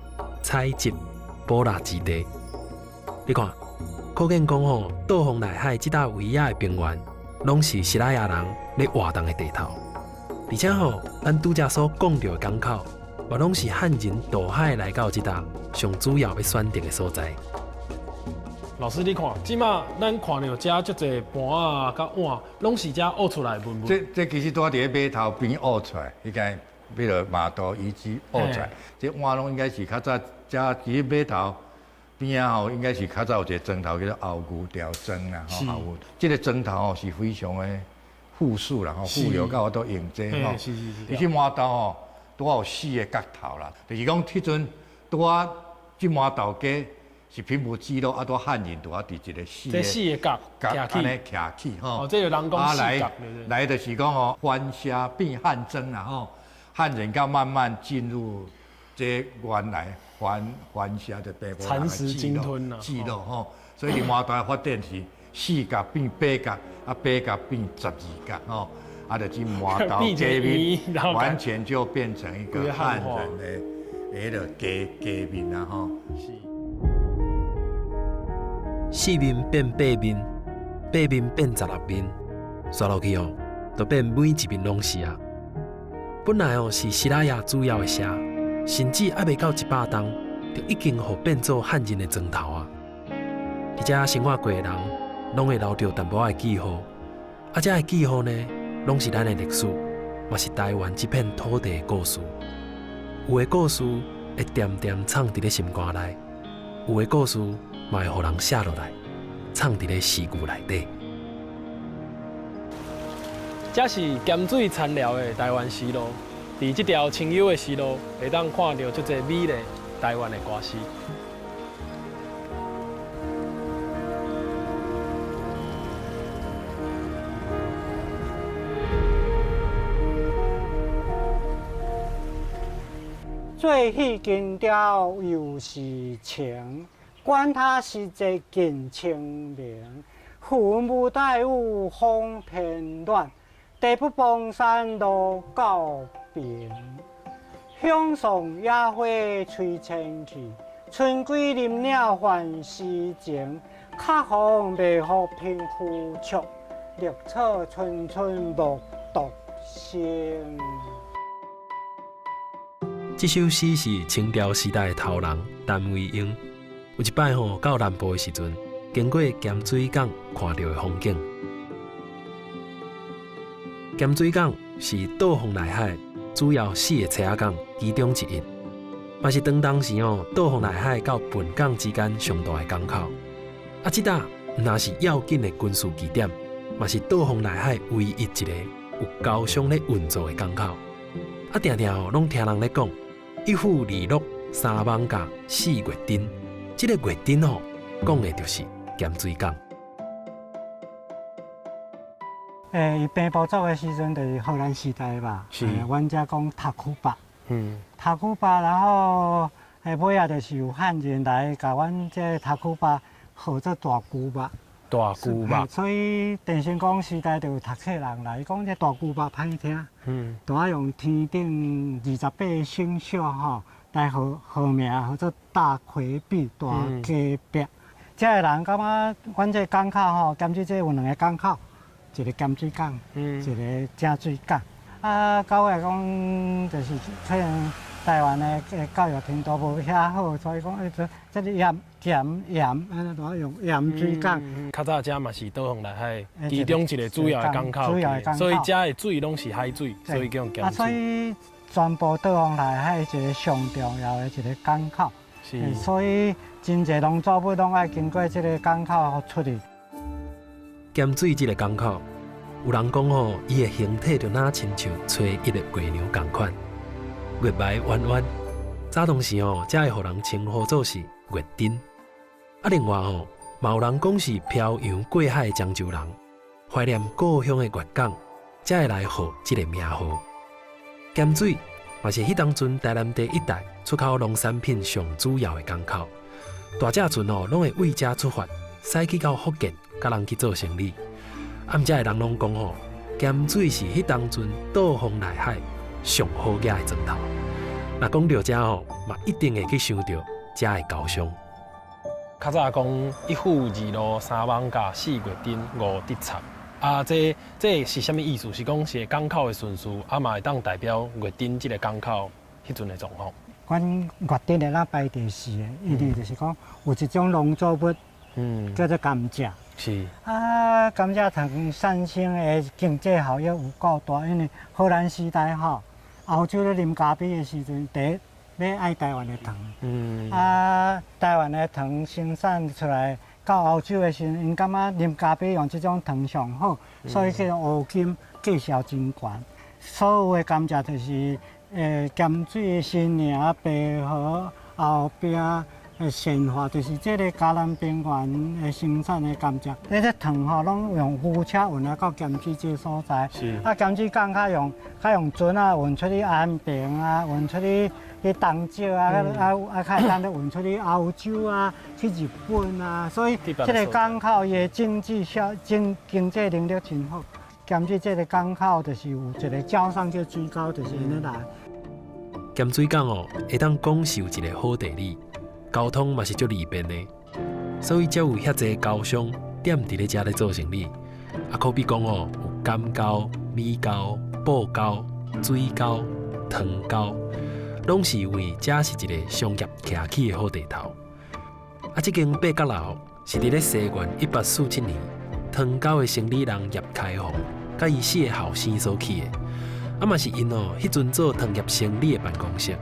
采集、捕猎之地。你看，可见讲吼，倒风内海这搭围仔的平原，拢是西拉雅人咧活动的地头。而且吼，咱拄才所讲著的港口，嘛拢是汉人渡海来到这搭上主要欲选择的所在。老师，你看，这马咱看著遮足济盘仔佮碗，拢是遮挖出来的文物。这其实拄仔伫咧码头边挖出来，彼个彼个码头遗址挖出来，这碗拢应该是较早遮其实码头边仔吼，应该是较早有一个庄头叫做后牛寮庄啦，吼，后牛，这个庄头吼是非常的富庶啦，吼，富裕到有法度用这吼。其实码头吼拄仔有四个角头啦，就是讲彼阵拄仔这码头街。是平埔聚落，啊，拄汉人拄仔伫一个四个四个角角按呢徛起吼。哦，这个人讲四角，来就是讲吼，番社变汉庄啦吼，汉人佮慢慢进入这原来番社的平埔蚕食鲸吞啦，聚落吼，所以伫麻豆的发展是四角变八角，啊八角变12角吼，啊就这麻豆街面完全就变成一个汉人的彼个街面啦吼。是。四面变八面，八面变16面，煞落去哦，就变每一面拢是啊。本来哦是西拉雅主要的社，甚至犹未到100冬，就已经予变做汉人的庄头啊。伫遮生活过的人，拢会留著淡薄仔的记号。啊，这的记号呢，拢是咱的历史，嘛是台湾这片土地的故事。有的故事会恬恬藏伫咧心肝内，有的故事嘛会予人写落来，藏伫咧诗句内底。这是咸水田寮的台湾诗路，伫这条清幽的诗路，会当看到足济美丽台湾的歌诗。做戏根雕又是情，管他是节近清明，云无带雨风偏暖，地不崩山路到平。香送野花吹清气，春归林鸟唤诗情。較風袂予貧富足，綠草村村無獨生。這首詩是清朝時代的頭人陳惟英，有一擺吼到南部的時陣，經過鹹水港看著的風景。鹹水港是倒風內海主要四个車仔港其中之一，嘛是當當時哦倒風內海到本港之間上大的港口。啊，這搭毋但是要緊的軍事基點，嘛是倒風內海唯一一个有交商咧運作的港口。啊，定定哦攏聽人咧講，一府二鹿三艋舺四月鎮，這个月鎮吼講的就是鹹水港。伊平埔族的時陣就是荷蘭時代吧，阮遮講塔庫巴，塔庫巴，然後尾仔就是有漢人來共阮這个塔庫巴號做大龜肉，大龜肉，所以鄭成功時代就有讀冊人來講這大龜肉歹聽，就愛用天頂28個星宿吼來號號名，號做大溪比、大雞壁。這个人感覺阮這个港口吼，兼水這有兩个港口。一个鹹水港，一个井水港。啊，到尾講就是可能台灣的教育程度無遐好，所以講這這個鹽鹹鹽，按呢就用鹽水港。較早遮嘛是倒風內海其中一个主要的港口，所以遮的水攏是海水，所以叫鹹水。啊，所以全部倒風內海一个上重要的一个港口。所以真濟農作物攏愛經過這个港口出去。鹹水這个港口，有人講吼，伊的形體就若親像初一的月娘仝款，月眉彎彎。早當時吼，才會予人稱呼做是月鎮。啊，另外吼，嘛有人講是漂洋過海的漳州人，懷念故鄉的月港，才會來號這个名號。鹹水嘛是彼當陣台南地一帶出口農產品上主要的港口，大隻船吼攏會為遮出發，駛去到福建，佮人去做生理。啊，毋遮的人攏講吼，鹹水是彼當陣倒風內海上好額的船頭。若講著遮吼，嘛一定會去想著遮的交商。較早講一府二鹿三艋舺四月鎮五得插，啊，這是啥物意思？是講是港口的順序，啊嘛會當代表月鎮這个港口彼陣的狀況。阮月鎮的咱排第四个，因為就是講有一種農作物，叫做甘蔗。啊，甘蔗糖產生的經濟效益有夠大，因為荷蘭時代吼，歐洲咧啉咖啡的時陣，第一欲愛台灣的糖。啊，台灣的糖生產出來到歐洲的時陣，𪜶感覺啉咖啡用這種糖上好，所以這個烏金價數真懸。所有的甘蔗就是鹹水、新營、白河後壁的善化，就是這个嘉南平原的生產的甘蔗。這个糖吼，攏用牛車運來到鹹水這个所在。啊，鹹水港較用船仔運出去安平啊，運出去去東石啊，啊啊，較會當咧運出去歐洲啊，去日本啊。所以這个港口伊的經濟效經經濟能力真好。鹹水這个港口就是有一个礁山叫水溝，就是按呢來。鹹水港哦，會當講是有一个好地理，交通嘛是足利便的，所以才有遐濟交商踮佇咧遮咧做生理。啊，可比講哦，有甘溝、米溝、布溝、水溝、糖溝，攏是因為遮是一个商業徛起的好地頭。啊，這間八角樓是佇咧西元1847年，糖溝的生理人葉開宏，佮伊四个後生所起的。啊嘛是𪜶哦，彼陣做糖業生理的辦公室，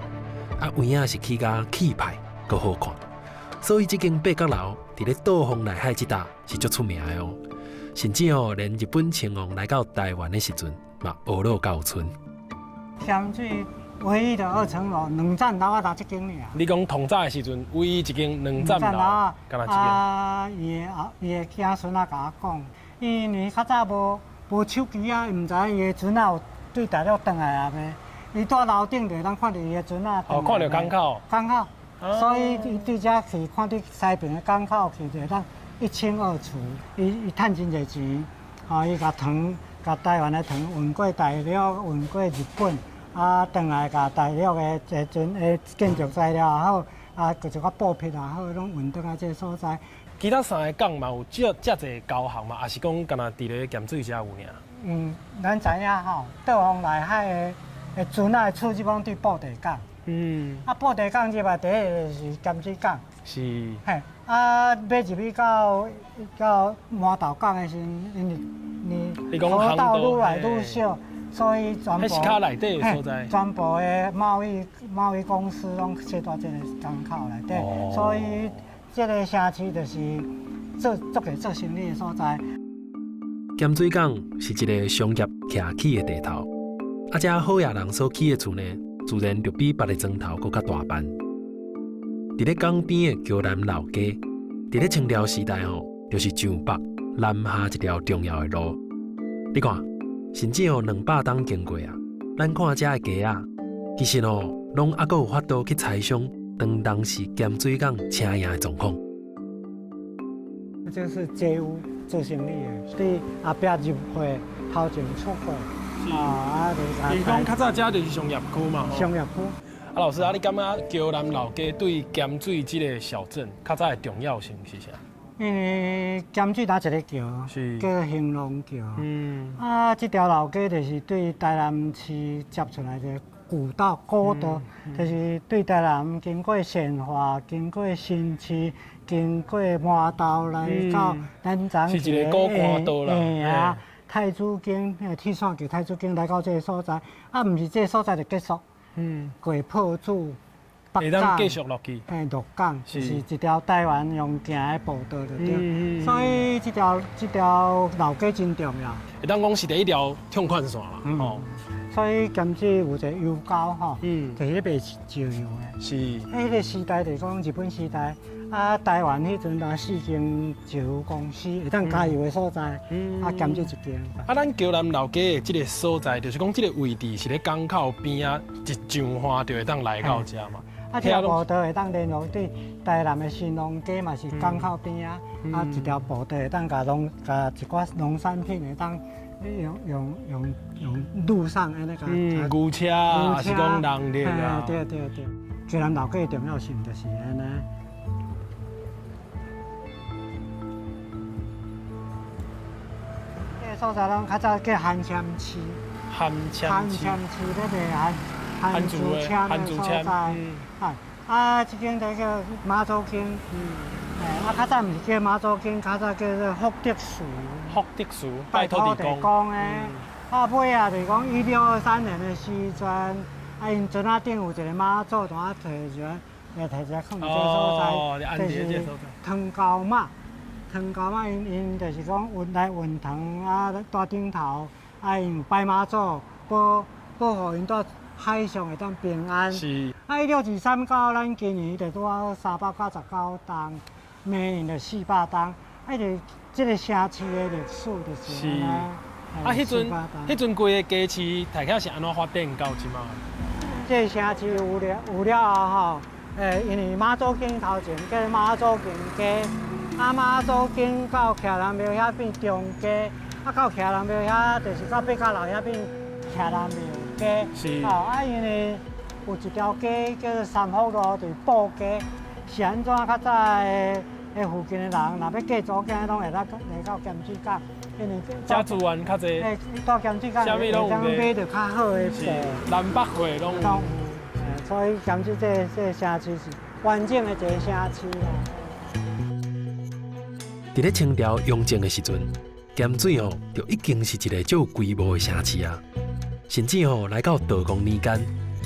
啊有影是起甲氣派，閣好看，所以這間八角樓佇咧倒風內海這搭是足出名的哦。甚至哦，連日本親王來到台灣的時陣，嘛學落到賰。鹹水唯一的二層樓，兩層樓仔就這間爾。你講唐早的時陣，唯一一間兩層樓，敢若這間。啊，伊的後，伊的子孫仔共我講，因為較早無手機啊，毋知影伊的孫仔有對大陸轉來啊未？伊蹛樓頂就會當看著伊的船仔。哦，看著港口。港口，所以伊對遮去看著西爿的港口去，就會當一清二楚。伊趁真濟錢，吼，伊共糖，共台灣的糖運過大陸，運過日本，啊，轉來共大陸的這陣的建築材料也好，啊，閣一寡布匹也好，攏運轉來這个所在。其他三个港嘛有遮遮濟交行嘛，抑是講干焦佇咧鹹水遮有爾？嗯，咱知影吼，倒風內海的的船仔出入攏對布袋港。啊，布袋港入來第一个就是鹹水港。嘿，啊，欲入去到到饅頭港的時陣，因為你講河道愈來愈少，所以全部彼是較內底的所在。全部的貿易貿易公司攏設佇這個港口內底，所以這个城市就是做做個做生意的所在。鹹水港是一个商業徛起的地頭，啊，遮好野人所起的厝呢，自然就比別个莊頭閣較大範。佇咧港邊的橋南老街，佇咧清朝時代吼，就是上北南下一條重要的路。你看，甚至吼200冬經過啊，咱看遮的街仔，其實吼攏猶閣有法度去猜想當當時鹹水港車營的狀況。這是街屋做生意的，對後壁入貨，頭前出貨。啊，伊講較早遮就是商業區嘛。商業區。啊，老師啊，你感覺橋南老街對鹹水這个小鎮較早的重要性是啥？因為鹹水搭一个橋，叫興隆橋。啊，這條老街就是對台南市接出來的古道、古道，就是對台南經過善化、經過新市、經過饅頭來到咱昨是一个古官道啦。嘿啊，太子經、鐵線橋、太子經來到這个所在，啊，毋是這个所在就結束。過朴子、會當繼續落去。嘿，鹿港是一條台灣用行的步道就對，所以這條這條老街真重要。會當講是第一條暢快線啦，吼。所以鹹水有一个油溝吼，就是咧賣石油的。彼个時代就是講日本時代，啊，台灣彼陣有四間石油公司會當加油的所在，啊，鹹水一間。啊，咱橋南老街的這个所在，就是講這个位置是咧港口邊仔，一上岸就會當來到遮嘛。啊，這條步道會當連絡對台南的新農街嘛，是港口邊仔，啊，一條步道會當共農共一寡農產品會當用用用用路上的那個。牛車啊，抑是講人力啊。對對對，橋南老街的重要性就是按呢。這个所在攏較早叫寒籤市。寒籤市。寒籤市咧賣番番薯籤的所在。啊，這間就叫媽祖間。啊，較早毋是叫媽祖間，較早叫做福德祠。福德祠，拜土地公的。啊，尾仔就是講1623年的時陣，啊，𪜶船仔頂有一个媽祖，就啊提一个，也提一个囥佇這个所在，就是糖糕媽。糖糕媽，𪜶𪜶就是講運來運糖啊，蹛頂頭，啊，𪜶有拜媽祖，保保護𪜶蹛海上會當平安。啊，1623到咱今年就拄好399冬，明年就400冬，啊，就這个城市的歷史就是按呢。啊，彼陣彼陣規个街市大概是按怎發展到這馬？這个城市有了有了後吼，因為媽祖宮頭前叫媽祖宮街，啊媽祖宮到徛人廟遐變中街，啊到徛人廟遐就是到八角樓遐變徛人廟街。哦，啊因為有一條街叫做三福路，就是布街，是按怎較早的的附近的人，若欲嫁查某囝，攏會來來到鹹水港，因為遮資源較濟，蹛鹹水港會當買著較好的布，南北貨攏有。所以鹹水這這个城市是完整的一個城市啦。佇咧清朝雍正的時陣，鹹水吼就已經是一個足有規模的城市啊，甚至吼來到道光年間，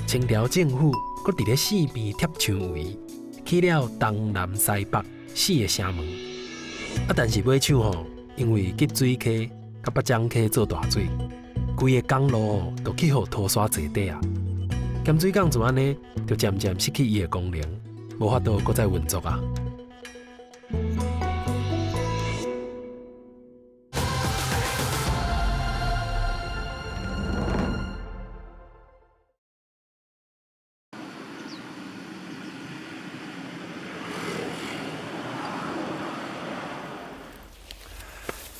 清朝政府閣佇咧四邊貼牆圍，起了東南西北四个城門。啊，但是尾手吼，因為吉水溪佮北漳溪做大水，規个港路吼都去予塗沙坐底啊。鹹水港就按呢，就漸漸失去伊的功能，無法度閣再運作啊。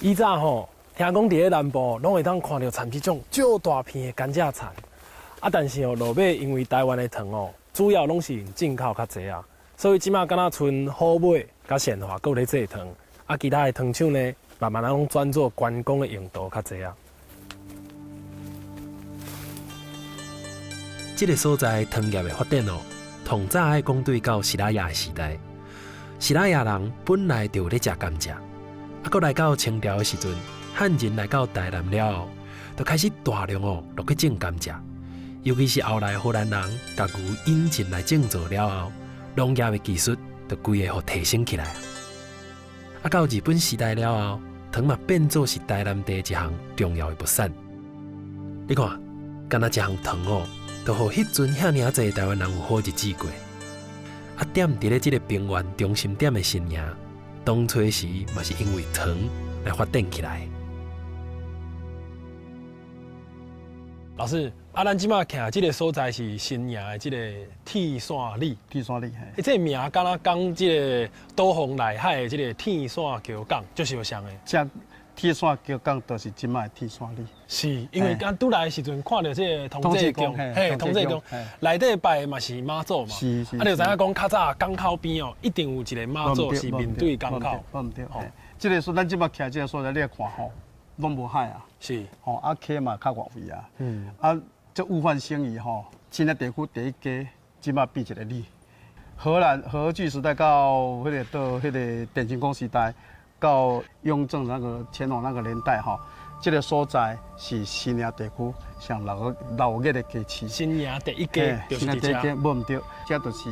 以早吼，聽講佇咧南部攏會當看著蠶這種足大片的甘蔗田，啊，但是哦，落尾因為台灣的糖哦，主要攏是用進口較濟啊，所以這馬敢若賰虎尾佮善化閣有咧製糖，啊，其他的糖廠呢，慢慢仔攏轉做觀光的用途較濟啊。這个所在糖業的發展哦，上早愛講對到西拉雅的時代，西拉雅人本來就有咧食甘蔗，啊，閣來到清朝的時陣，漢人來到台南了後，就開始大量哦落去種甘蔗，尤其是後來荷蘭人共牛引進來種植了後，農業的技術就規个予提升起來。啊，到日本時代了後，糖嘛變做是台南地一項重要的物產。你看，干焦一項糖哦，就予彼陣遐爾濟台灣人有好日子過。啊，踮佇咧這个平原中心點的新營，當初時嘛是因為糖來發展起來。老師，啊，咱這馬徛這个所在是新營的這个鐵線里。鐵線里，欸，這个名敢若講這个倒風內海的這个鐵線橋港，足相像的。這鐵線橋港就是這馬的鐵線里。是，因為剛拄來的時陣看著這个通濟宮，嘿，通濟宮內底拜的嘛是媽祖嘛。是是。啊，你就知影講較早港口邊哦，一定有一个媽祖是面對港口。無毋對。這个說咱這馬徛這个所在，你來看吼。攏無海啊，是，吼啊溪嘛較外圍啊，啊這物換星移吼，新營地區第一家，這馬變一个里。荷蘭荷據時代到彼个到彼个鄭成功時代，到雍正那個乾隆那個年代吼，這个所在是新營地區上熱鬧熱的街市。新營第一家，新營第一家，無毋對，這就是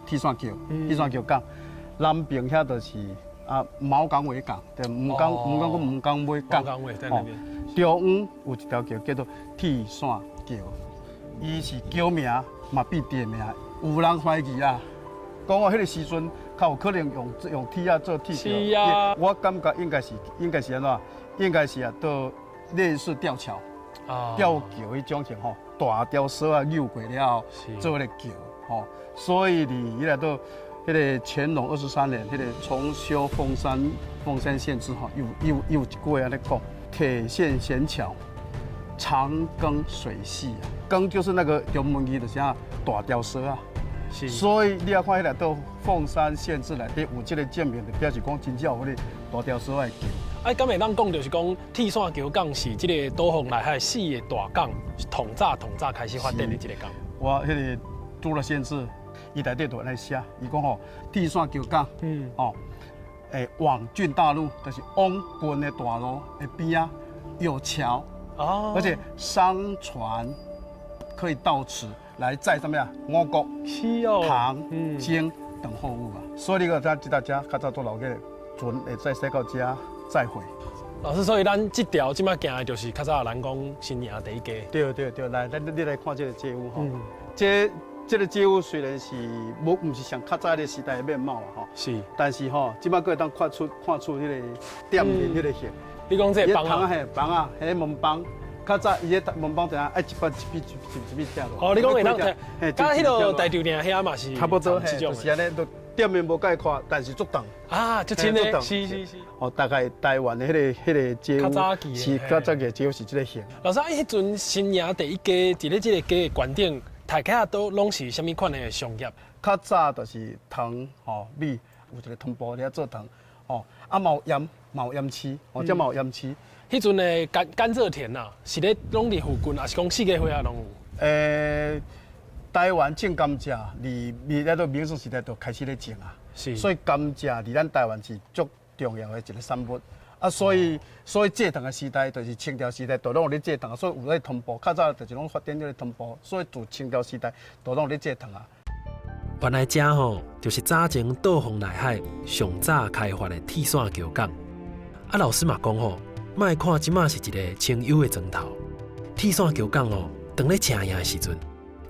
鐵線橋，鐵線橋港，南邊遐就是。啊，茅港尾港，對，吳港，吳港，吳港尾港，哦，中央有一條橋叫做鐵線橋，伊是橋名，嘛變地名，有人懷疑啊，講我彼个時陣較有可能用用鐵仔做鐵橋，是啊，我感覺應該是應該是按怎？應該是啊，做類似吊橋、吊橋彼種型吼，大吊索仔扭過了後做彼个橋，吼，所以佇彼个做。彼个乾隆23年，彼个重修鳳山鳳山縣志吼，有有有一句話按呢講：鐵線懸橋，長庚水系啊。庚就是那個中文字，就是啥大吊索啊。是。所以你也看彼个到鳳山縣志內底有這个證明，就表示講真正有彼个大吊索的橋。啊，敢會當講就是講鐵線橋港是這个倒風內海四个大港，統早統早開始發展的這个港。我彼个拄了縣志。伊內底就按呢寫，伊講吼，鐵線橋港，吼，往郡大路，就是往郡的大路的邊仔有橋，而且商船可以到此來載啥物啊？五穀、糖、精等貨物啊。所以你講咱這搭遮較早做老個船會載駛到遮載貨。老師，所以咱這條這馬行的就是較早咱講新營第一街。對對對，來，咱你來看這个街屋吼，這。這个街屋雖然是無，毋是像較早彼个時代的面貌啦吼，是，但是吼，這擺閣會當看出看出彼个店面彼个形。你講這个房啊？嘿，房啊，彼个門房，較早伊个門房怎樣？愛一擺一筆一筆一筆拆落。哦，你講會當拆？佮彼个大稻埕遐嘛是差不多，嘿，就是按呢，就店面無蓋闊，但是足長。啊，足深的，是是是。哦，大概台灣的彼个彼个街屋是較早期的街屋是這个形。老師，啊，彼陣新營第一街，佇咧這个街的觀點。大家都攏是啥物款的商業？較早就是糖吼米，有一个糖鋪咧做糖吼，啊嘛有鹽，嘛有鹽市，吼這嘛有鹽市。彼陣的甘甘蔗田啊，是咧攏佇附近，抑是講四界伙仔攏有？台灣種甘蔗，佇佇咧到明治時代就開始咧種啊，是。所以甘蔗佇咱台灣是足重要的一个產物。啊，所以所以製糖的時代就是清朝時代，就攏有咧製糖，所以有咧糖鋪。較早就是攏發展這个糖鋪，所以自清朝時代就攏有咧製糖啊。原來這吼就是早前倒風內海上早開發的鐵線橋港。啊，老師嘛講吼，莫看這馬是一个清幽的莊頭，鐵線橋港哦，當咧正營的時陣，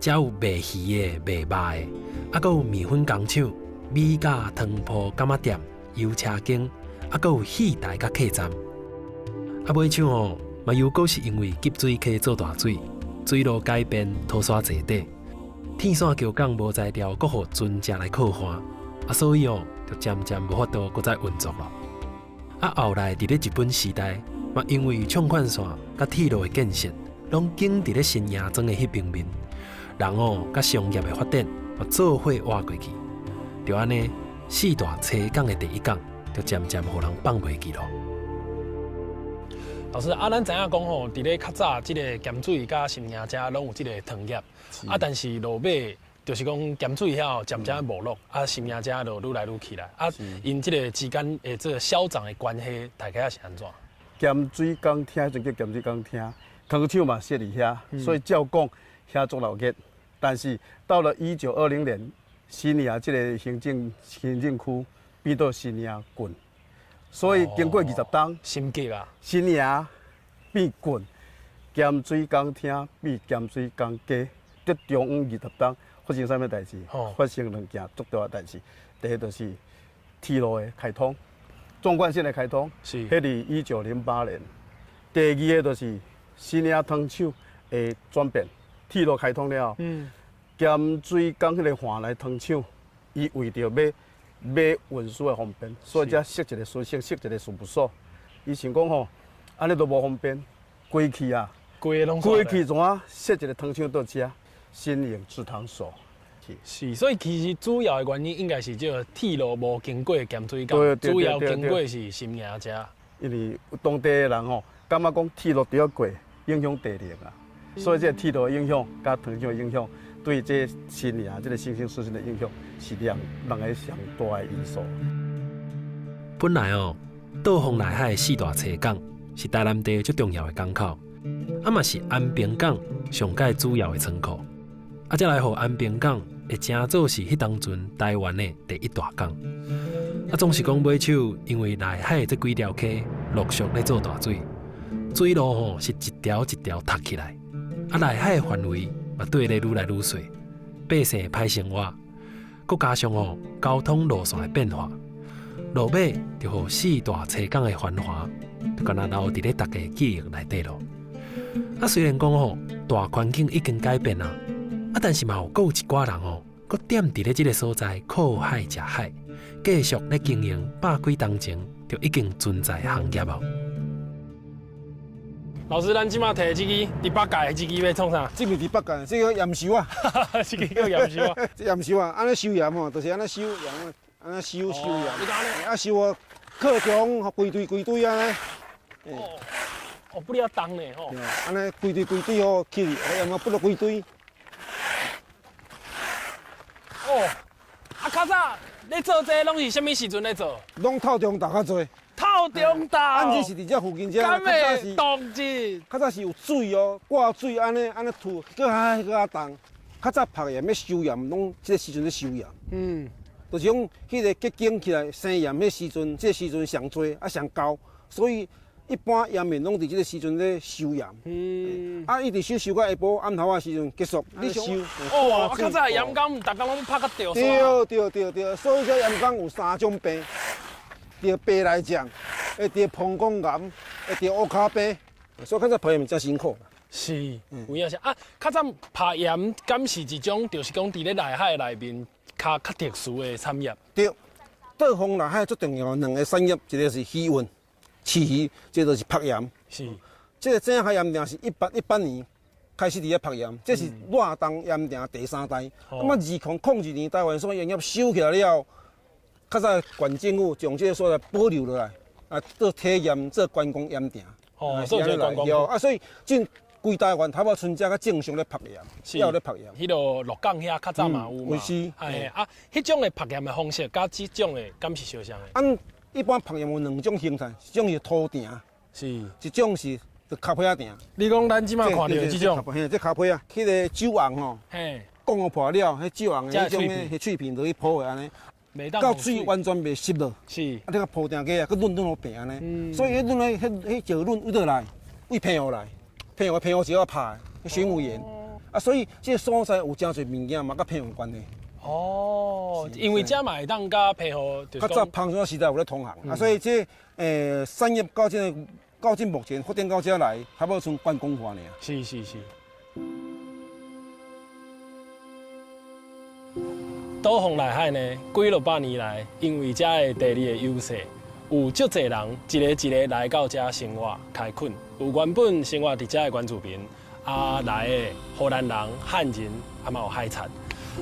遮有賣魚的、賣肉的，啊，閣有麵粉工廠、米餃糖鋪、柑仔店、油車間。啊，閣有戲台佮客棧，啊，尾場吼嘛，又閣是因為急水溪做大水，水路改變，土沙坐底，鐵線橋港無才調，閣予船隻來靠岸，啊，所以哦，就漸漸無法度閣再運作咯。啊，後來佇咧日本時代，嘛因為暢貫線佮鐵路的建設，攏經佇咧新營莊的彼邊面，人哦佮商業的發展嘛做伙倚過去。就按呢，四大車港的第一港，就漸漸予人放袂記囉。老師啊，咱知影講吼，佇咧較早這個鹹水佮新營遮攏有這個糖業，啊，但是落尾就是講鹹水遐漸漸沒落，啊，新營遮就愈來愈起來，啊，𪜶這個之間的這個消長的關係，大概是按怎？鹹水港廳彼陣叫鹹水港廳，糖廠嘛設佇遐，所以照講遐足鬧熱。但是到了1920年，新營這個行政區變做新營郡，所以經過20冬，升級啊，新營變郡，鹹水港廳變鹹水港街，這中央20冬發生啥物代誌？發生兩件足大的代誌。第一就是鐵路的開通，縱貫線的開通，彼佇1908年。第二个就是新營糖廠的轉變，鐵路開通了後，鹹水港彼個橫來糖廠，伊為著欲買運輸的方便，所以才設一個書設設一個事務所。伊想講吼，按呢都無方便，規氣啊，規氣怎啊設一個糖廠佇遮，新營製糖所。是，所以其實主要的原因應該是這個鐵路無經過鹹水港，主要經過是新營遮。因為當地的人吼，感覺講鐵路拄仔過，影響地靈啊，所以這個鐵路的影響佮糖廠的影響，對這新營這個新興市鎮的影響是兩個上大的因素。本來哦，倒風內海的四大車港是台南地最重要的港口，啊嘛是安平港上蓋主要的倉庫，啊，才來予安平港會成做是彼當陣台灣的第一大港。啊，總是講尾手，因為內海這幾條溪陸續咧做大水，水路吼是一條一條塞起來，啊，內海的範圍嘛綴咧愈來愈細，百姓歹生活，閣加上吼交通路線的變化，落尾就予四大車港的繁華，就敢若留佇咧大家記憶內底囉。啊，雖然講吼大環境已經改變啊，啊，但是嘛有閣有一寡人吼，閣踮佇咧這个所在靠海食海，繼續咧經營百幾冬前就已經存在行業哦。老師，咱這馬提這支佇北界的這支欲創啥？這毋是佇北界，這個鹽收啊。這支叫鹽收啊。這鹽收啊，按呢收鹽吼，就是按呢收鹽，按呢收收鹽。啊收啊，靠中，規堆規堆按呢。哦，哦，不了重呢吼。按呢規堆規堆吼，起，鹽啊不落規堆。哦，啊較早咧做這攏是啥物時陣咧做？攏透中晝較濟。透中晝。咱這是佇這附近遮。敢會凍日？較早是有水哦，掛水按呢按呢吐，閣較閣較重。較早曝鹽欲收鹽，攏這个時陣咧收鹽。就是講，彼个結晶起來生鹽彼時陣，這个時陣上濟啊上高，所以一般鹽民攏佇這个時陣咧收鹽。啊，一直收收到下晡暗頭仔時陣結束，你收。哦，較早鹽工逐工攏拍甲著。對對對對，所以這鹽工有三種病：著白內障，會著膀胱癌，會著烏跤病。所以較早曝鹽真辛苦。是，有影是啊。較早曝鹽敢是一種，就是講佇咧內海內面較較特殊的產業。對，倒風內海最重要的兩个產業，一个是漁運、飼魚，這个就是曝鹽。這个井海鹽埕是1818年開始佇遐曝鹽，這是賴東鹽埕第三代。那麼2002年台灣所鹽業收起來了後，較早縣政府將這个所在保留落來，啊，做體驗、做觀光鹽埕。哦，做這個觀光。啊，所以進規台灣頭仔村遮較正常咧曝鹽，有咧曝鹽。彼个鹿港遐較早嘛有嘛。是。哎啊，彼種的曝鹽的方式，佮這種的敢是相像的？按一般曝鹽有兩種形態，一種是塗埕，一種是跤批仔埕。你講咱這馬看著這種？嘿，這跤批仔，彼个酒紅吼，摃予破了，彼酒紅的彼種的彼脆片落去鋪的按呢，到水完全袂濕落。啊，你共鋪埕過啊，閣潤潤予平按呢。所以彼潤咧，彼彼石潤佗佗來？佇澎湖來，澎湖澎湖石仔拍的，玄武岩。啊，所以這个所在有誠濟物件嘛，佮澎湖有關係。哦，因為這嘛會當佮澎湖，較早澎山時代有咧通航，啊，所以這產業到這个到這目前發展到這來，差不多賰觀光化爾。是是是。倒風內海呢，幾落百年來，因為遮的地理的優勢，有足濟人一个一个來到遮生活開墾。有原本生活佇遮的原住民，啊來的荷蘭人、漢人，啊嘛有海賊，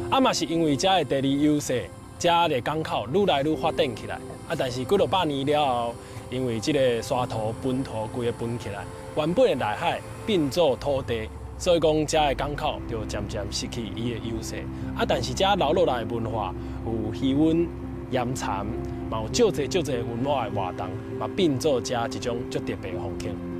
啊嘛是因為遮的地理優勢，遮的港口愈來愈發展起來。啊，但是幾落百年了後，因為這个沙塗、歕塗規个歕起來，原本的內海變做土地，所以講遮的港口就漸漸失去伊的優勢。啊，但是遮留落來的文化有魚塭、鹽田，嘛有足濟足濟文化的活動，嘛變做遮一種足特別的風景。